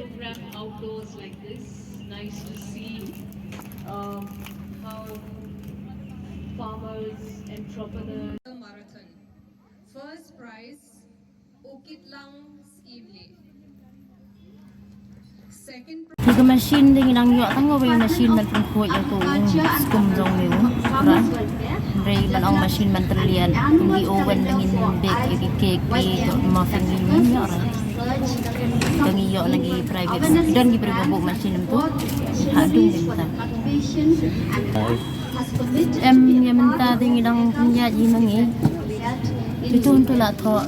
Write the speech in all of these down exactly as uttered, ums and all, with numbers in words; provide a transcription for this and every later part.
Program outdoors like this. Nice to see um, how farmers, entrepreneurs. Marathon. First prize, Ukitlang Sivli. Second prize. Ïa ka machine te ngi dang ïoh tang kawei machine ban pynkhuid ïa ka skum jong ngi u. Hynrei ban ong machine ban tylliat, kum ki oven ba ngin bake ïa ki cake, ki muffin, ngi ïoh re. Ka ngi ïoh na ki private, don ki private buh machine em tu. Ha dung bynta. Em, ïa mynta te ngi dang pynïaid hi ma ngi. Ki tun tu la thoh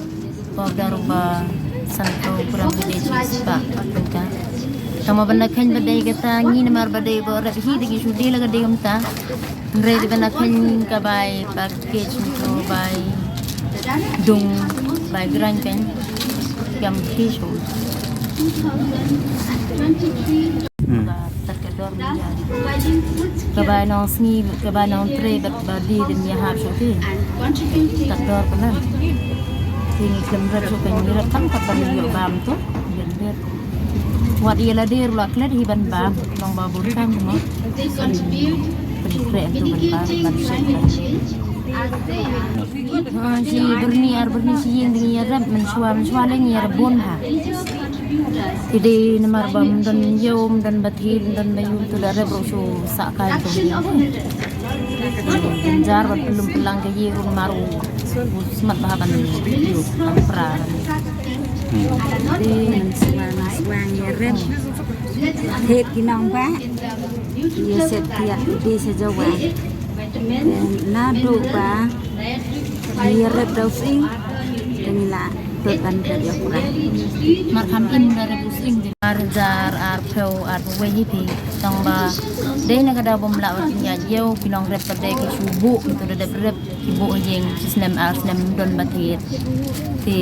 ba da ruh ba san phew gram ki dei shi spah mynta. Tang ma ban da kheiñ ba dei kata ngi namar ba dei ba rep hi te ngi shu dei la ka dei mynta. Hynrei te ban da kheiñ ka bai package tu bai dung bai grind kan kam ki shu. Hmm. Ka bai nong sngi, ka bai nong tre, ba, ba di dim ïa hap shuh ki. Tad dor ka nan. Ki ngi khlem rep shuh ka ngi rep tang kat ban ïoh bam tu. Ïa der. Wat ïa la der la klet hi ban bam. Nong ba bun kam mo. Pynkreh tu ban bam, ban shet. Ha, shi byrni ar byrni shi ïing dang ïa rep, mynshuwa, mynshuwa lei ngi ïa rep bun ha. Te dei namar ba ym don ïew, ym don ba thied, ym don ba ïul, tu da rep ruh shu sah kai tu. Jynjar ban pynlum pynlang ka ïing ruh namar u smat bha ban ïew, ban pra. Te mynshuwa, mynshuwa ngi ïa rep. Thied ki nongbah. Ïa set thiah ki sa jaw ba. Naduh ba ïa rep da u sying. Te ngi la pep ban rep ïa u Krai. Mar kham im da rep u sying te. Ar hajar arphew arphew wei hi phi. Tang ba dei na ka daw bym lah ban ïa ïew ki nongrep ba dei ki shu buh ki tu da dep rep. Ki buh ïing shi snem ar snem don ba thied. Te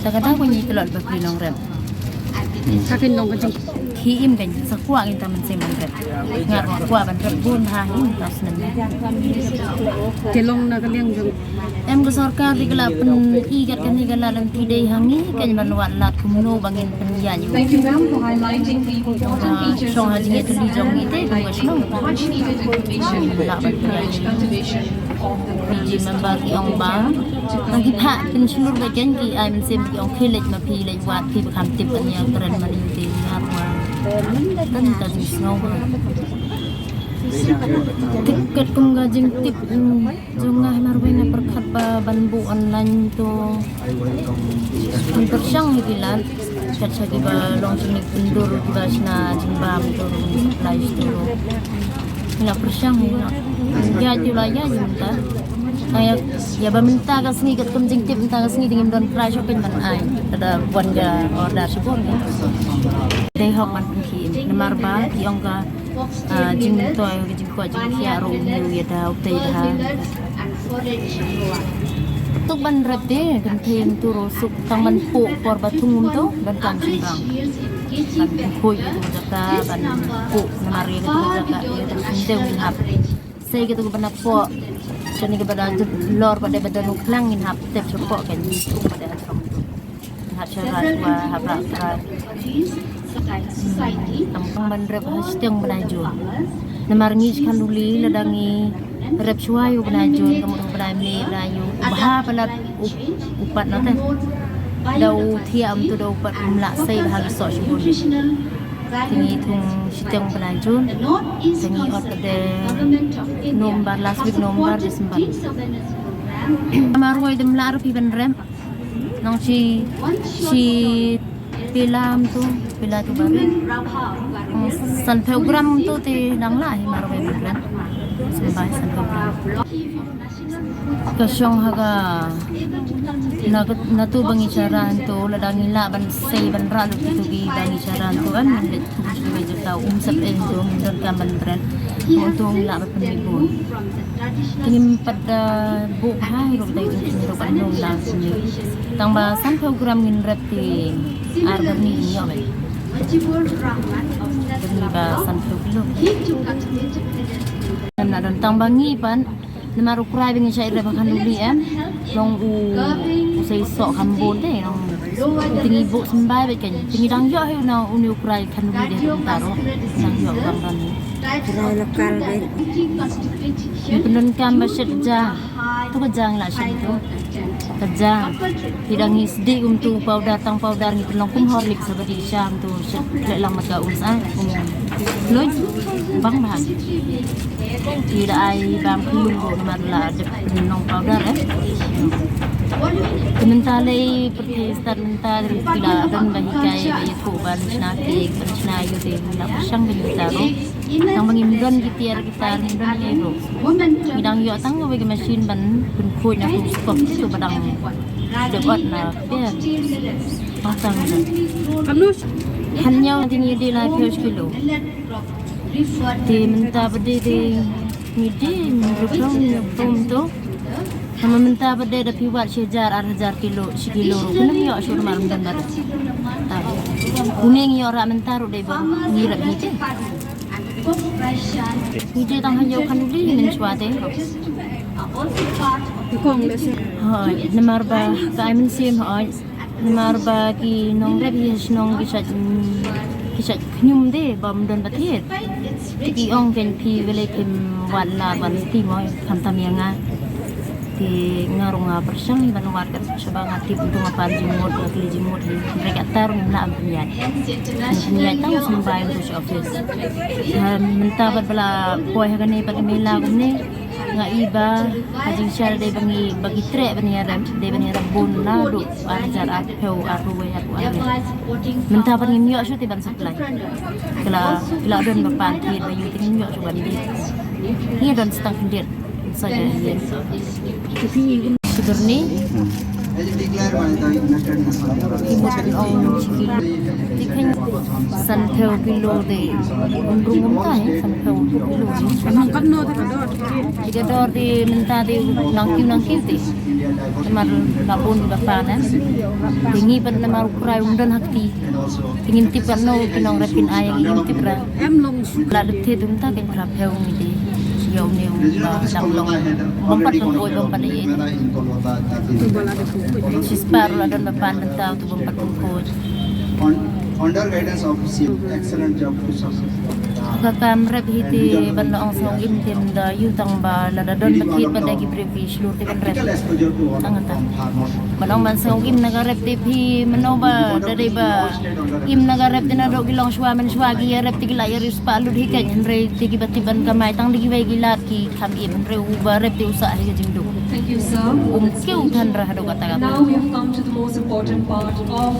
ta ka daw ba ngi tlot ba ki nongrep. Ka kin long ka jing. Ki im kan sa kwah ngin ta mynsiem ban rep. Ngat kwah ban rep bun ha hi mynta snem. Te long na ka liang jong. Em ka sorkar te ka la pyn-i kat kane ka la lynti dei ha ngi kan ban wad lad kumno ba ngin pynïaid ïa u. Thank you, ma'am, for highlighting the important features. Shong ha jingïatylli jong ngi te ka shnong. Much needed information to encourage cultivation. Ki member ki ong ba tang ki phah pynshlur ba ken ki ai mynsiem ki ong phi leit ma phi leit wad phi ba kham tip ban ïa kren ma ning te ngar wa. Tang ta jingsngew ba. Tip katkum ka jingtip, mm, jong nga marwei nga pyrkhat ba ban buh online to. Pyrshang hi ki lad. Kat sha kiba long jingnik pyndur kiba shna jingbam tu lai tu. Nga pyrshang hi nga. Ïa ju la ïa ju mynta. Ïa, ïa ba mynta ka sngi katkum jingtip mynta ka sngi te ngim don prize shuh kan ban ai. Ka da wan ka order shibun. Dei hok ban pynkhie namar ba ki ong ka, ah, jingtoi ka jingkwah jingkhiah ruh ym ïa da u tei da. Tuk ban rep te kan thei tu ruh suk tang ban puh por ba thung um tu ban kam shynrang. Ban khuid ïa tu jaka ban puh namar ïa tu jaka ïa tu sendeu ngin hap. Sei ïa tu ban ap poh. Seni ka ba da lor ba da ba da nuk lang ngin hap tep shu poh kan ïa tu ba da song tu. Hap sharat wa hap rak rak. Tam pang ban rep ha shiteng bnai Jun. Namar ngi khan duli lada ngi rep shuwa ïa u bnai Jun ka mut u bnai Mei bnai ïa u bha palat u, u pat na te. Da u thiah um tu da u pat um lah sei bha ki soh shibun. Te ngi thung shiteng bnai Jun. Te ngi ot ka de November, last week November, December. Namar wei dem lah rupi ban rep. Nang shi, shi pila em tu, pila tu baru. Hmm, san phew gram tu te dang lah hi mar wei gram. Sembah san phew gram. Ka shong ha ka na, na tu ba ngi sharan tu, lada ngi lah ban sei ban rah lut tu ki ba ngi sharan tu kan, ngi leit tu ki ba jaka um sep eng tu, ngi don kam ban brand. Ngi tu ngi lah ban pynbun. Te ngim pat da buh bha hi ruh dei jingkhih ruh ban nong lang kumne. Tang ba san phew gram ngin rep te ar byrni ngin ïoh beit. Byrni ba san phew kilo. Ngim lah don tang ba ngi pat namar u Krai ba ngi shah rep ha khanduli em. Long u, u Sok kham bun te nong. Te ngi buh symbai bad kan. Te ngi dang ïoh hi na une u krai khanduli de kumta ruh. Dang ïoh bang dan. Krai lokal bad. Ngi pyndonkam ba shet ja. Tu ka ja ngi la shet tu. Ka ja. Te dang ngi sdih um tu powder, tang powder ngi pynlong kum Horlicks ba dih sham tu shet. Leh lang ma ka um sa. Um. Loj bang bang. Te da ai bam khlieh ruh namar la dep pynlong powder eh. Te mynta lei pyrthei stad mynta ki la don ba hikai ba ïathuh ban shna cake ban shna ïa te la pyrshang ban ïa ta ruh. Tang ba ngim don ki tiar ki tar ngim don ïa ruh. Ngi dang ïoh tang wei ki machine ban pynkhuid na kum skop tu ba dang dep ot na tiar. Ba tang. Hynñiew. Hynñiew ngi dei laiphew shi kilo. Te mynta ba dei dei ngi dei ngi rukom ngi rukom to. Namar mynta ba dei da phi wad shi hajar ar hajar kilo shi kilo ruh. Kynnoh ïoh shuh namar mynta ba dei. Une ngi ïoh rah mynta ruh dei ba ngi rah ngi dei. Ngi dei tang hynñiew khanduli mynshuwa te. Hooid, namar ba ka ai mynsiem hooid. Namar ba ki nongrep hi shnong ki shait, mm, ki shait khñium de bym don ba thied. Te ki ong kein phi balei phim wad lad wan ti mo khamtam ïa nga. Te nga ruh nga pyrshang hi ban wad kat shaba nga tip utu nga pan jingmut nga kylli jingmut hi. Hynrei katta ruh ngim lah ban pynïaid. Ngim pynïaid tang u symbai utu sha office. Ha mynta bad ba la poi ha kane bad ka mela kumne. Nga i ba ka jingshai dei ba ngi ba ki treh ban ïarap, dei ban ïarap bun naduh ar hajar arphew, arphew wei, arphew arngut. Mynta ban ngim ïoh shuh te ban supply. Ki la, ki la don ba pan thied ba ïoh te ngim ïoh shuh ban thied. Ngi don stang khyndiat. Sa ïa ïa. Ki dur ni. Ki mut kan ong shi kilo. Te khyndiat sanphew kilo de. Ym rung ym tai, sanphew kilo. Nang katno te ka dor? Te ka dor te mynta te nang kiew nang kiew te. Namar la bun ba pan eh. Te ngi pat namar u krai um don ha kti. Te ngim tip katno ki nongrep kin ai ïa ngi ngim tip ra. Em long shu. La dep thied um ta kein phraphew ngi te. Ïa une u ba dang long. Bym pat pynkhoi bym pat ïa. Shispah ruh la don ba pan mynta utu bym pat pynkhoi. Under guidance of C M, excellent job to success. Ka kam rep hi te ban da ong sngewim te mynta ïoh tang ba lada don ba thied ba da ki briew ki shlur te ban rep. Tang kata. Ban ong ban sngewim na ka rep te phi mynno ba da dei ba im na ka rep te naduh ki long shuwa mynshuwa ki ïa rep te ki la ïa riewspah lut hi kein hynrei te kiba tip ban kamai tang da kiwei ki lad ki kham im hynrei uba rep te u sah hi ka jingduk. Thank you, sir. Um kiew than ra haduh kata kata. Now we have come to the most important part of